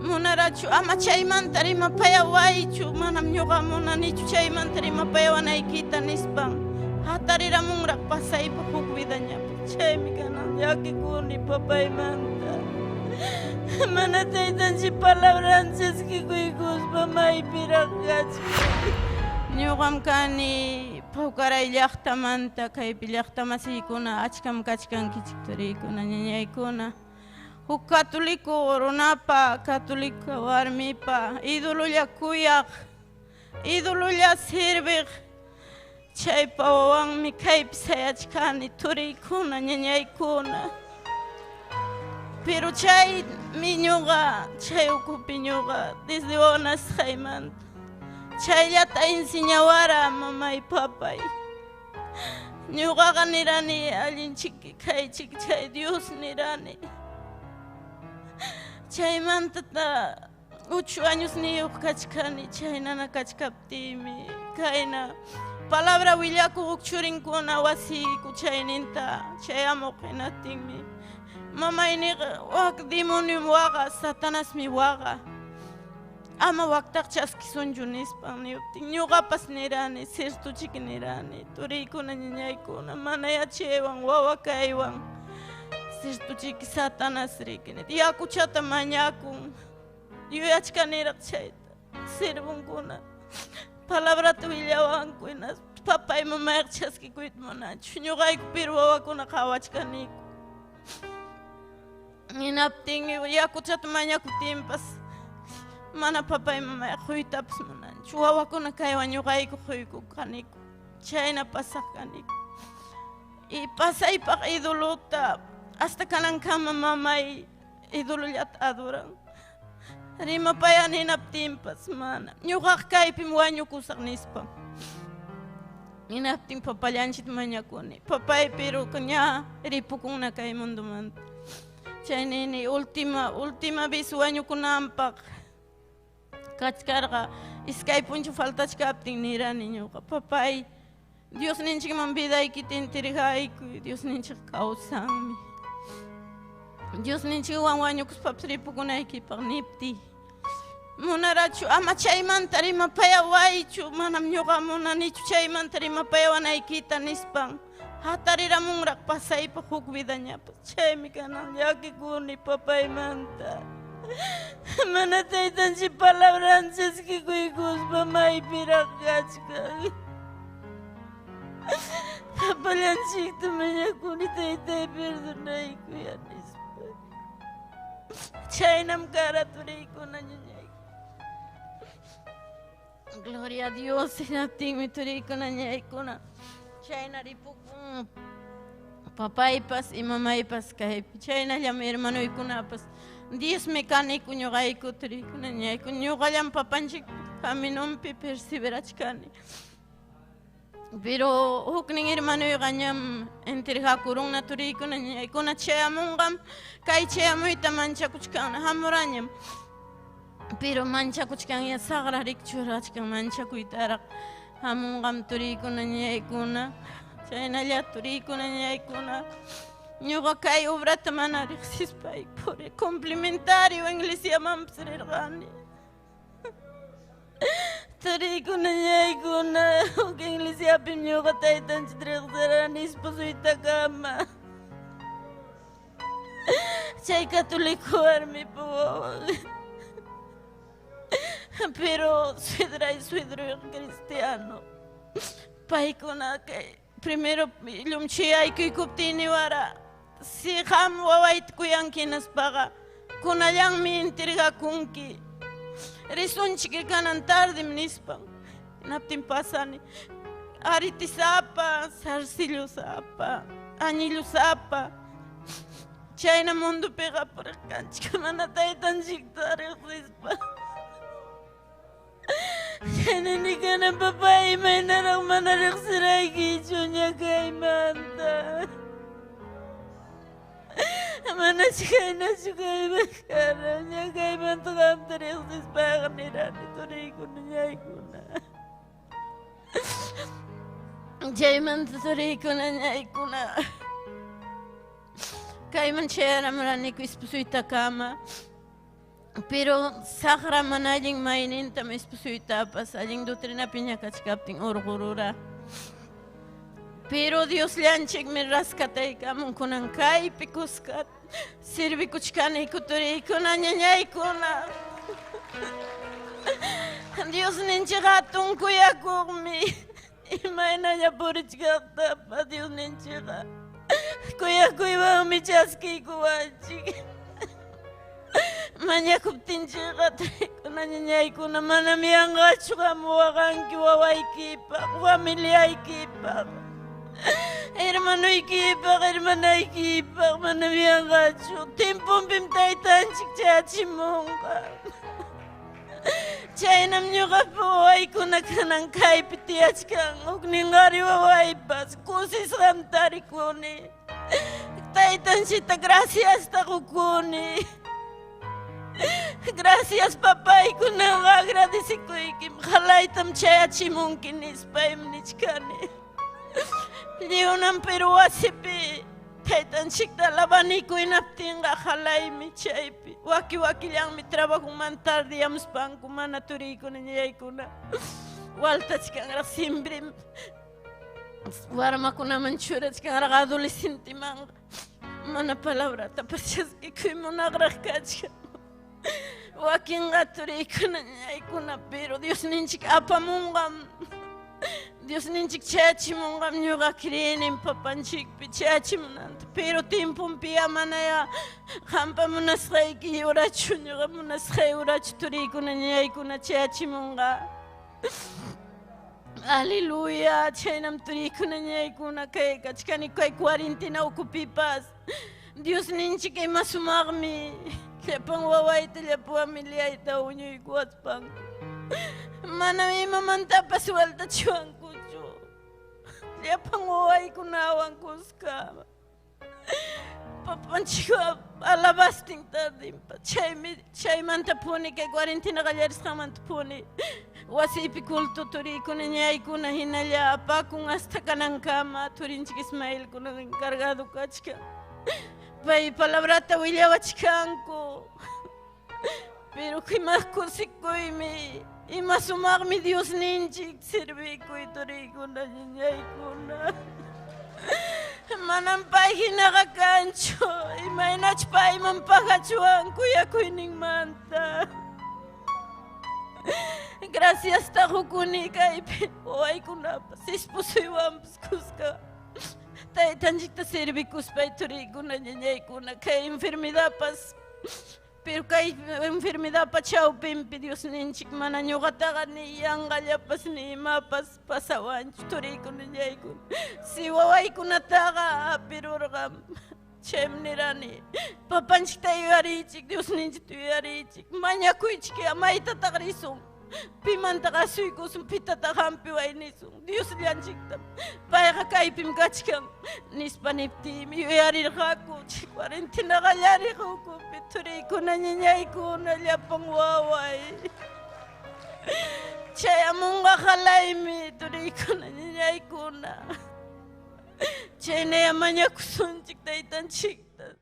Munarachu ama chaymanta rimapayawaychu, manam ñuqa munanichu chaymanta rimapayawanaykita nispan hatariramunraq pasaypaq huk vidañapas. Chaymi kanan llakikuni papaymanta. Mana taytanchik palabran chaskikuykuspa maypiraq kachkan. Ñuqam kani Pukaray llaqtamanta, kaypi llaqtamasiykuna achkam kachkankichik turiykuna, ñañaykuna. Huk katuliku runapa, katulika warmipa, idololla kuyaq, idololla sirviq, chaypa wawanmi kaypi sayachkani, turiykuna, ñañaykuna. Pero chaymi ñuqa, chay ukupi ñuqa, desde wawa nasqaymanta, chayllata enseñawara mamay, papay. Ñuqaqa nirani allinchik kaychik chay Dios nirani. Chaymanta 8 añosniyuq kachkani chaynana kachkaptiymi kayna palabra willakuq huk churinkuna wasiyku chayninta chayamuq hinaptinmi mamayniqa wak demoniom waqa Satanasmi waqa. Ama waktaq chaskisunchu nispan niyuptin ñuqapas nirani, ciertochik nirani, turiykuna ñañaykuna mana yachaywan wawa kaywan ciertochik Satanas riki yakuchata mañakun yuyachkaniraq chayta sirvunkuna palabrata willawanku hinaspa papay mamayqa chaskikuyta munanchu ñuqayku pero wawakuna qawachkaniku. Hinaptin yakuchata mañakuptinpas mana papay mamay quytapas munanchu. Wawakuna kaywan ñuqayku quyku kaniku. Chayna pasaq kaniku. Y pasaypaq idolota hasta kanankama mamay idolollata adoran. Rimapayani hinaptinpas mana. Ñuqaqa kaypim wañukusaq nispa. Hinaptin papallanchikta mañakuni. Papay pero ña ripukunna kay mundomanta. Chay nini última, última vez wañukunanpaq kachkarqa iskay punchaw faltachkaptin nirani ñuqa, papay, Diosninchikman vidaykita entregaykuy, Diosninchik kawsanmi. Diosninchikwan wañukuspapas ripukunaykipaq niptiy. Munarachu ama chaymanta rimapayawaychu, manam ñuqa munanichu chaymanta rimapayawanaykita nispan hatariramunraq pasaypaq huk vidañapas. Chaymi kanan llakikuni papaymanta. Mana taytanchik palabran chaskikuykuspa maypiraq kachkan. Papallanchikta mañakuni taytay perdonaykuy nispa. Chaynam kara turiykuna ñañaykuna. Gloria a Dios, hinaptinmi turiykuna ñañaykuna chayna ripukun papaypas y mamaypas kaypi. Chaynallam hermanoykunapas. Diosmi kaniku ñuqayku turiykuna ñañayku. Ñuqallam papanchik caminonpi perseverachkani. Pero huknin hermanoyqa ñam entregakurunna turiykuna ñañaykuna chayamunqam kay chayamuyta manchakuchkanna hamurañam. Pero manchakuchkanya saqra rikchurachkan manchakuytaraq hamunqam turiykuna ñañaykuna. Chaynalla turiykuna ñañaykuna. Ñuqa kay obrata mana riqsispay puri complementario iglesiamanpas rirqani. Turiykuna ñañaykuna huk iglesiapim ñuqa taytanchik riqsirani esposoytakama. Chay católico warmipa wawan. Pero suedray suedroyqa cristiano. Paykuna kay primero llumchiyaykukuptiy niwara si qam wawayta kuyanki hinaspaqa kunallanmi entregakunki. Risunchik kanan tardim nispan. Hinaptin pasani aretisapa, zarcillosapa, anillosapa. Chayna mundopiqa puriq kanchik mana taytanchikta riqsispa. Chayna nikana papay imaynaraq mana riqsiraykichu ñakaymanta. Mana chaynachu kayman kara ñakaymanta qamta riqsispayqa nirani turiykuna ñañaykuna. Chaymanta turiykuna ñañaykuna. Kayman chayaramuraniku esposoytakama. Pero saqra mana allin maynintam esposuytapas allin doctrinapi ñakachkaptin urqurura. Pero Diosllanchikmi rascataykamun kunan kaypi kuska servikuchkaniku turiykuna ñañaykuna. Diosninchik hatun kuyakuqmi. Imaynaña purichkaqtapas Diosninchikqa kuyakuywanmi chaskiykuwanchik. Mañakuptinchikqa turiykuna ñañaykuna manam yanqachu hamuwaqanki wawaykipaq, familiaykipaq, hermanoykipaq, hermanaykipaq, manam yanqachu. Tiemponpim taytanchik chayachimunqa. Chaynam ñuqapa wawaykuna kanan kaypi tiyachkan, huknin qari wawaypas kusisqam tarikuni. Taytanchikta graciasta qukuni. Gracias papay, kunanqa agradecekuykim, qalaytam chayachimunki nispaymi nichkani. Lliwnam pero wasipi taytanchikta alabaniku hinaptinqa qalaymi chaypi. Waki wakillanmi trabajonman tardeyamuspanku mana turiykuna ñayaykuna waltachkanraq siempre warmakunaman churachkanraq adolescentimanqa mana palabratapas chaskikuy munaqraq kachkan. Wakinqa turiykuna ñayaykuna pero Diosninchik apamunqam. Diosninchik chayachimunqam ñuqa creenim papanchikpi chayachimunanta pero tiemponpiya manaya qampa munasqayki urachu ñuqa munasqay urachu turiykuna ñayaykuna chayachimunqa. Aleluya, chaynam turiykuna ñayaykuna kay kachkani kay cuarentena ukupipas. Diosninchik ima sumaqmi llapan wawayta llapan familiayta huñuykuwaspanku. Manam imamantapas waltachiwankuchu. Llapan wawaykunawan kuska. Papanchikwan alabastin tardinpa. Chaymi chaymantapuni kay cuarentena qallarisqanmantapuni wasiypi culto turiykuna ñayaykuna hinalla apakun hasta kanankama turinchik Ismaelkuna encargado kachkan. Pay palabrata willawachkanku. Pero ima kusikuymi, ima sumaqmi Diosninchik servikuy turiykuna ñañaykuna. Manam pay hinaqa kanchu, imaynach payman pagachuwan kuyakuyninmanta. Graciasta qukuni kaypi wawaykunapas esposuywanpas kuska. Taytanchikta servikuspay turiykuna ñañaykuna kay enfermedadpas pero kay enfermedadpa chawpinpi Diosninchik mana ñuqataqa ni yanqallapas ni imapas pasawanchu turiykuna ñañaykuna. Si wawaykunataqa hapirurqam. Chaymi nirani, papanchikta yuyariychik, Diosninchikta yuyariychik, mañakuychik maytataq risun, pimantaq asuykusun, pitataq hampiway nisun, Diosllanchiktam, payqa kaypim kachkan, nispa niptiymi yuyarirqaku chay cuarentena qallariq ukupi turiykuna ñañaykuna llapan waway. Chayamunqa qalaymi turiykuna ñañaykuna. Chaynaya mañakusunchik taytanchikta.